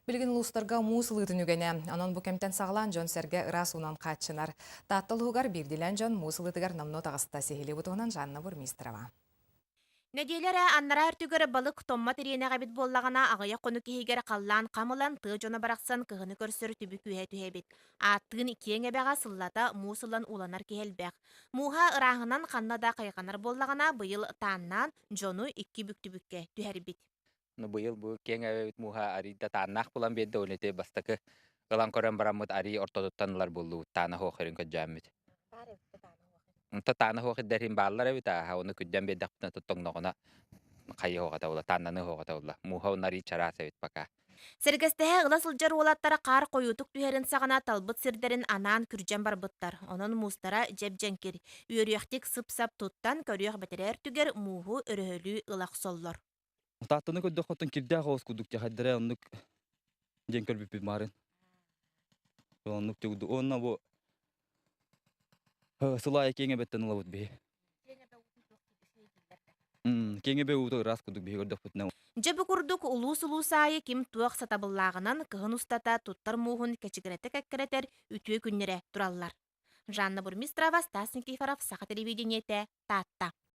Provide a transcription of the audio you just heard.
Билигин улуустарга муус ылыытын үгэнэ. Онон бу кэмтэн саҕалаан дьон-сэргэ ыраас уунан хааччынар. Таатта улууһугар биирдиилээн дьон муус ылыытыгар номнуо таҕыста. Сиһилии бу туһунан Жанна Бурмистрова. Нэдиэлэ эрэ аннараа өртүгэр балык томмот ириэнэх эбит буоллаҕына, аҕыйах хонук иһигэр халлаан хам ылан, тыа дьоно барахсан кыһыны көрсөр түбүк үөһэ түһэбит. Ааттыын киэҥ эбэҕэ сыллата муус ылан ууланар киһи элбэх. Мууһа ырааһынан ханна да хайҕанар буоллаҕына, быйыл тааннаан дьону икки бүк түбүккэ түһэрбит. Ну быйыл бу киэҥ эбэбит мууһа арыый да тааннаах булан биэрдэ, ол ити бастакы ылан көрөн бараммыт арыый ортотуттан ылар буоллубут, таана суох ирин көрдьөөммүт. Онто таана суох ирдэрин бааллар эбит ааһа, ону күрдьэн биэрдэхпитинэ тоҥноҕуна хайы суох этэ буолла, тааннаныы суох этэ буолла. Мууһа уонна арыый чараас эбит пока. Сэргэстэһэ ыла сылдьар уолаттара хаар хойуутук түһэрин саҕана талбыт сирдэрин анаан күрдьэн барбыттар. Онон муустара дьэп-дьэҥкир. Үөрүйэхтик сып-сап туттан, көрүөх бэтэрээ өртүгэр мууһу өрөһөлүү ыла охсоллор. Тааттаны көрдөххө кирдээх оҕус курдук дьахайдара оннук диэн көрбүппүт маарын. Оннук тигду. Уонна бу сылаайа киэҥ эбэттэн ылабыт биһи. Киэҥ эбэ уута ыраас курдук биһи көрдөхпүтүнэ. Дьэ бу курдук улуус-улуус аайы ким туох сатабыллааҕынан кыһын устата туттар мууһун кэчигирэтэ кэккэрэтэр үтүө күннэрэ тураллар. Жанна Бурмистрова, Стас Никифоров, Саха телевидениетэ, Таатта.